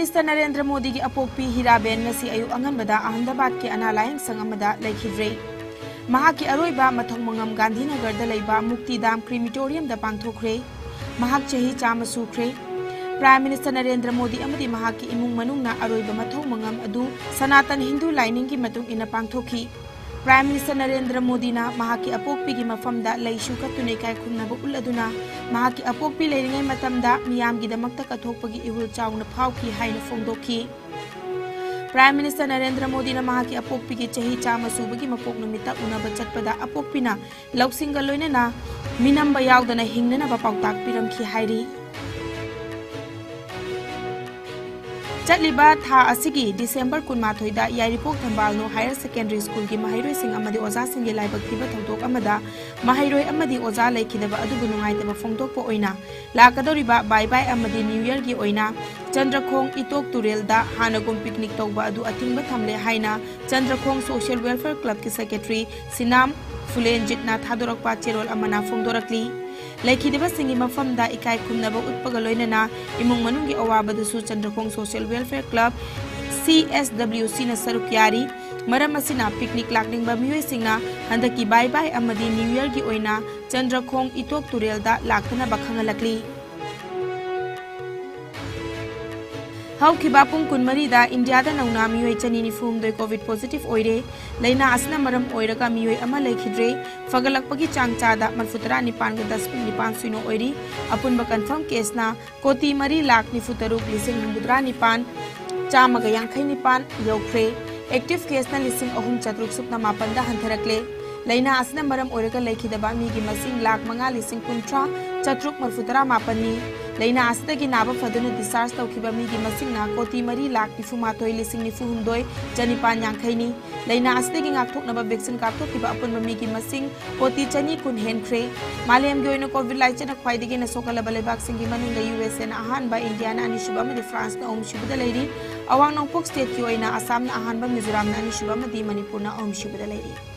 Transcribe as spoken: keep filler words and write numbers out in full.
Mister Narendra ꯃꯣꯗꯤꯒꯤ ꯑꯄꯣꯛꯄꯤ ꯍꯤꯔꯥꯕꯦꯟ ꯉꯁꯤ ꯑꯌꯨꯛ ꯑꯉꯟꯕꯗ ꯑꯍꯃꯗꯥꯕꯥꯗꯀꯤ ꯑꯅꯥ ꯂꯥꯌꯦꯡ ꯁꯪ ꯑꯃꯗ ꯂꯩꯈꯤꯗ꯭ꯔꯦ꯫ ꯃꯍꯥꯛꯀꯤ ꯑꯔꯣꯏꯕ ꯃꯊꯧ ꯃꯉꯝ ꯒꯥꯟꯙꯤꯅꯒꯔꯗ ꯂꯩꯕ ꯃꯨꯛꯇꯤꯙꯥꯝ ꯀ꯭ꯔꯤꯃꯤꯇꯣꯔꯤꯌꯝꯗ ꯄꯥꯡꯊꯣꯛꯈ꯭ꯔꯦ꯫ ꯃꯍꯥꯛ ꯆꯍꯤ ꯆꯥꯝꯃ ꯁꯨꯈ꯭ꯔꯦ꯫ ꯄ꯭ꯔꯥꯏꯝ ꯃꯤꯅꯤꯁꯇꯔ ꯅꯔꯦꯟꯗ꯭ꯔ ꯃꯣꯗꯤ ꯑꯃꯗꯤ ꯃꯍꯥꯛꯀꯤ ꯏꯃꯨꯡ ꯃꯅꯨꯡꯅ ꯑꯔꯣꯏꯕ ꯃꯊꯧ ꯃꯉꯝ ꯑꯗꯨ ꯁꯅꯥꯇꯟ ꯍꯤꯟꯗꯨ ꯂꯥꯏꯅꯤꯡꯒꯤ ꯃꯇꯨꯡ ꯏꯟꯅ ꯄꯥꯡꯊꯣꯛꯈꯤ꯫ ꯄ꯭ꯔꯥꯏꯝ ꯃꯤꯅꯤꯁꯇꯔ ꯅꯔꯦꯟꯗ꯭ꯔ ꯃꯣꯗꯤꯅ ꯃꯍꯥꯛꯀꯤ ꯑꯄꯣꯛꯄꯤꯒꯤ ꯃꯐꯝꯗ ꯂꯩꯁꯨ ꯀꯠꯇꯨꯅ ꯏꯀꯥꯏ ꯈꯨꯝꯅꯕ ꯎꯠꯂꯗꯨꯅ ꯃꯍꯥꯛꯀꯤ ꯑꯄꯣꯛꯄꯤ ꯂꯩꯔꯤꯉꯩ ꯃꯇꯝꯗ ꯃꯤꯌꯥꯝꯒꯤꯗꯃꯛꯇ ꯀꯠꯊꯣꯛꯄꯒꯤ ꯏꯍꯨꯜ ꯆꯥꯎꯅ ꯐꯥꯎꯈꯤ ꯍꯥꯏꯅ ꯐꯣꯡꯗꯣꯛꯈꯤ꯫ ꯄ꯭ꯔꯥꯏꯝ ꯃꯤꯅꯤꯁꯇꯔ ꯅꯔꯦꯟꯗ꯭ꯔ ꯃꯣꯗꯤꯅ ꯃꯍꯥꯛꯀꯤ ꯑꯄꯣꯛꯄꯤꯒꯤ ꯆꯍꯤ ꯆꯥꯝꯃ ꯁꯨꯕꯒꯤ ꯃꯄꯣꯛ ꯅꯨꯃꯤꯠꯇ ꯎꯅꯕ ꯆꯠꯄꯗ ꯑꯄꯣꯛꯄꯤꯅ ꯂꯧꯁꯤꯡꯒ ꯂꯣꯏꯅꯅ ꯃꯤꯅꯝꯕ ꯌꯥꯎꯗꯅ ꯍꯤꯡꯅꯅꯕ ꯄꯥꯎꯇꯥꯛ ꯄꯤꯔꯝꯈꯤ ꯍꯥꯏꯔꯤ꯫ ꯆꯠꯂꯤꯕ ꯊꯥ ꯑꯁꯤꯒꯤ ꯗꯤꯁꯦꯝꯕꯔ ꯀꯨꯟꯃꯥꯊꯣꯏꯗ ꯌꯥꯏꯔꯤꯄꯣꯛ ꯊꯝꯕꯥꯜꯅꯨ ꯍꯥꯌꯔ ꯁꯦꯀꯦꯟꯗꯔꯤ ꯁ꯭ꯀꯨꯜꯒꯤ ꯃꯍꯩꯔꯣꯏꯁꯤꯡ ꯑꯃꯗꯤ ꯑꯣꯖꯥꯁꯤꯡꯒꯤ ꯂꯥꯏꯕꯛ ꯊꯤꯕ ꯊꯧꯗꯣꯛ ꯑꯃꯗ ꯃꯍꯩꯔꯣꯏ ꯑꯃꯗꯤ ꯑꯣꯖꯥ ꯂꯩꯈꯤꯗꯕ ꯑꯗꯨꯕꯨ ꯅꯨꯡꯉꯥꯏꯇꯕ ꯐꯣꯡꯗꯣꯛꯄ ꯑꯣꯏꯅ ꯂꯥꯛꯀꯗꯧꯔꯤꯕ ꯕꯥꯏ ꯕꯥꯏ ꯑꯃꯗꯤ ꯅ꯭ꯌꯨ ꯌꯔꯒꯤ ꯑꯣꯏꯅ ꯆꯟꯗ꯭ꯔꯈꯣꯡ ꯏꯇꯣꯛ ꯇꯨꯔꯦꯜꯗ ꯍꯥꯟꯅꯒꯨꯝ ꯄꯤꯛꯅꯤꯛ ꯇꯧꯕ ꯑꯗꯨ ꯑꯊꯤꯡꯕ ꯊꯝꯂꯦ ꯍꯥꯏꯅ ꯆꯟꯗ꯭ꯔꯈꯣꯡ ꯁꯣꯁꯤꯌꯦꯜ ꯋꯦꯜꯐꯤꯌꯔ ꯀ꯭ꯂꯕꯀꯤ ꯁꯦꯀ꯭ꯔꯦꯇꯔꯤ ꯁꯤꯅꯥꯝ ꯐꯨꯂꯦꯟꯖꯤꯠꯅ ꯊꯥꯗꯣꯔꯛꯄ ꯆꯦꯔꯣꯜ ꯑꯃꯅ ꯐꯣꯡꯗꯣꯔꯛꯂꯤ꯫ ꯂꯩꯈꯤꯗꯕꯁꯤꯡꯒꯤ ꯃꯐꯝꯗ ꯏꯀꯥꯏ ꯈꯨꯝꯅꯕ ꯎꯠꯄꯒ ꯂꯣꯏꯅꯅ ꯏꯃꯨꯡ ꯃꯅꯨꯡꯒꯤ ꯑꯋꯥꯕꯗꯁꯨ Chandrakhong social welfare club, C S W ꯁꯤꯅ ꯁꯔꯨꯛ ꯌꯥꯔꯤ꯫ ꯃꯔꯝ ꯑꯁꯤꯅ ꯄꯤꯛꯅꯤꯛ ꯂꯥꯛꯅꯤꯡꯕ ꯃꯤꯑꯣꯏꯁꯤꯡꯅ ꯍꯟꯗꯛꯀꯤ ꯕꯥꯏ ꯕꯥꯏ ꯑꯃꯗꯤ ꯅ꯭ꯌꯨ ꯌꯔꯒꯤ ꯑꯣꯏꯅ ꯆꯟꯗ꯭ꯔꯈꯣꯡ ꯏꯇꯣꯛ ꯇꯨꯔꯦꯜꯗ ꯂꯥꯛꯇꯅꯕ ꯈꯪꯍꯜꯂꯛꯂꯤ꯫ ꯍꯧꯈꯤꯕ ꯄꯨꯡ ꯀꯨꯟꯃꯔꯤꯗ ꯏꯟꯗꯤꯌꯥꯗ ꯅꯧꯅ ꯃꯤꯑꯣꯏ ꯆꯅꯤ ꯅꯤꯐꯨ ꯍꯨꯝꯗꯣꯏ ꯀꯣꯚꯤꯗ ꯄꯣꯖꯤꯇꯤꯚ ꯑꯣꯏꯔꯦ꯫ ꯂꯥꯏꯅꯥ ꯑꯁꯤꯅ ꯃꯔꯝ ꯑꯣꯏꯔꯒ ꯃꯤꯑꯣꯏ ꯑꯃ ꯂꯩꯈꯤꯗ꯭ꯔꯦ꯫ ꯐꯒꯠꯂꯛꯄꯒꯤ ꯆꯥꯡ ꯆꯥꯗ ꯃꯔꯤꯐꯨ ꯇꯔꯥ ꯅꯤꯄꯥꯟꯒ ꯗꯁꯃꯤꯛ ꯅꯤꯄꯥꯟ ꯁꯤꯅꯣ ꯑꯣꯏꯔꯤ꯫ ꯑꯄꯨꯟꯕ ꯀꯟꯐꯥꯔꯝ ꯀꯦꯁꯅ ꯀꯣꯇꯤ ꯃꯔꯤ ꯂꯥꯈ ꯅꯤꯐꯨ ꯇꯔꯨꯛ ꯂꯤꯁꯤꯡ ꯍꯨꯝꯐꯨꯇꯔꯥ ꯅꯤꯄꯥꯟ ꯆꯥꯝꯃꯒ ꯌꯥꯡꯈꯩ ꯅꯤꯄꯥꯟ ꯌꯧꯈ꯭ꯔꯦ꯫ ꯑꯦꯛꯇꯤꯚ ꯀꯦꯁꯅ ꯂꯤꯁꯤꯡ ꯑꯍꯨꯝ ꯆꯥꯇ꯭ꯔꯨꯛ ꯁꯨꯞꯅ ꯃꯥꯄꯟꯗ ꯍꯟꯊꯔꯛꯂꯦ꯫ ꯂꯥꯏꯅꯥ ꯑꯁꯤꯅ ꯃꯔꯝ ꯑꯣꯏꯔꯒ ꯂꯩꯈꯤꯗꯕ ꯃꯤꯒꯤ ꯃꯁꯤꯡ ꯂꯥꯈ ꯃꯉꯥ ꯂꯤꯁꯤꯡ ꯀꯨꯟꯊ꯭ꯔꯥ ꯆꯥꯇ꯭ꯔꯨꯛ ꯃꯔꯤꯐꯨ ꯇꯔꯥ ꯃꯥꯄꯟꯅꯤ꯫ ꯂꯥꯏꯅꯥ ꯑꯁꯤꯗꯒꯤ ꯅꯥꯕ ꯐꯗꯨꯅ ꯗꯤꯁꯆꯥꯔꯖ ꯇꯧꯈꯤꯕ ꯃꯤꯒꯤ ꯃꯁꯤꯡꯅ ꯀꯣꯇꯤ ꯃꯔꯤ ꯂꯥꯈ ꯅꯤꯐꯨ ꯃꯥꯊꯣꯏ ꯂꯤꯁꯤꯡ ꯅꯤꯐꯨ ꯍꯨꯝꯗꯣꯏ ꯆꯅꯤꯄꯥꯟ ꯌꯥꯡꯈꯩꯅꯤ꯫ ꯂꯥꯏꯅꯥ ꯑꯁꯤꯗꯒꯤ ꯉꯥꯛꯊꯣꯛꯅꯕ ꯚꯦꯛꯁꯤꯟ ꯀꯥꯞꯊꯣꯛꯈꯤꯕ ꯑꯄꯨꯟꯕ ꯃꯤꯒꯤ ꯃꯁꯤꯡ ꯀꯣꯇꯤ ꯆꯅꯤ ꯀꯨꯟ ꯍꯦꯟꯈ꯭ꯔꯦ꯫ ꯃꯥꯂꯦꯝꯒꯤ ꯑꯣꯏꯅ ꯀꯣꯚꯤꯗ ꯂꯥꯏꯆꯠꯅ ꯈ꯭ꯋꯥꯏꯗꯒꯤ ꯍꯦꯟꯅ ꯁꯣꯛꯍꯜꯂꯕ ꯂꯩꯕꯥꯛꯁꯤꯡꯒꯤ ꯃꯅꯨꯡꯗ ꯌꯨ ꯑꯦꯁ ꯑꯦꯅ ꯑꯍꯥꯟꯕ, ꯏꯟꯗꯤꯌꯥꯅ ꯑꯅꯤꯁꯨꯕ ꯑꯃꯗꯤ ꯐ꯭ꯔꯥꯟꯁꯅ ꯑꯍꯨꯝꯁꯨꯕꯗ ꯂꯩꯔꯤ꯫ ꯑꯋꯥꯡ ꯅꯣꯡꯄꯣꯛ ꯁ꯭ꯇꯦꯠꯀꯤ ꯑꯣꯏꯅ ꯑꯁꯥꯝꯅ ꯑꯍꯥꯟꯕ, ꯃꯤꯖꯣꯔꯥꯝꯅ ꯑꯅꯤꯁꯨꯕ ꯑꯃꯗꯤ ꯃꯅꯤꯄꯨꯔꯅ ꯑꯍꯨꯝꯁꯨꯕꯗ ꯂꯩꯔꯤ꯫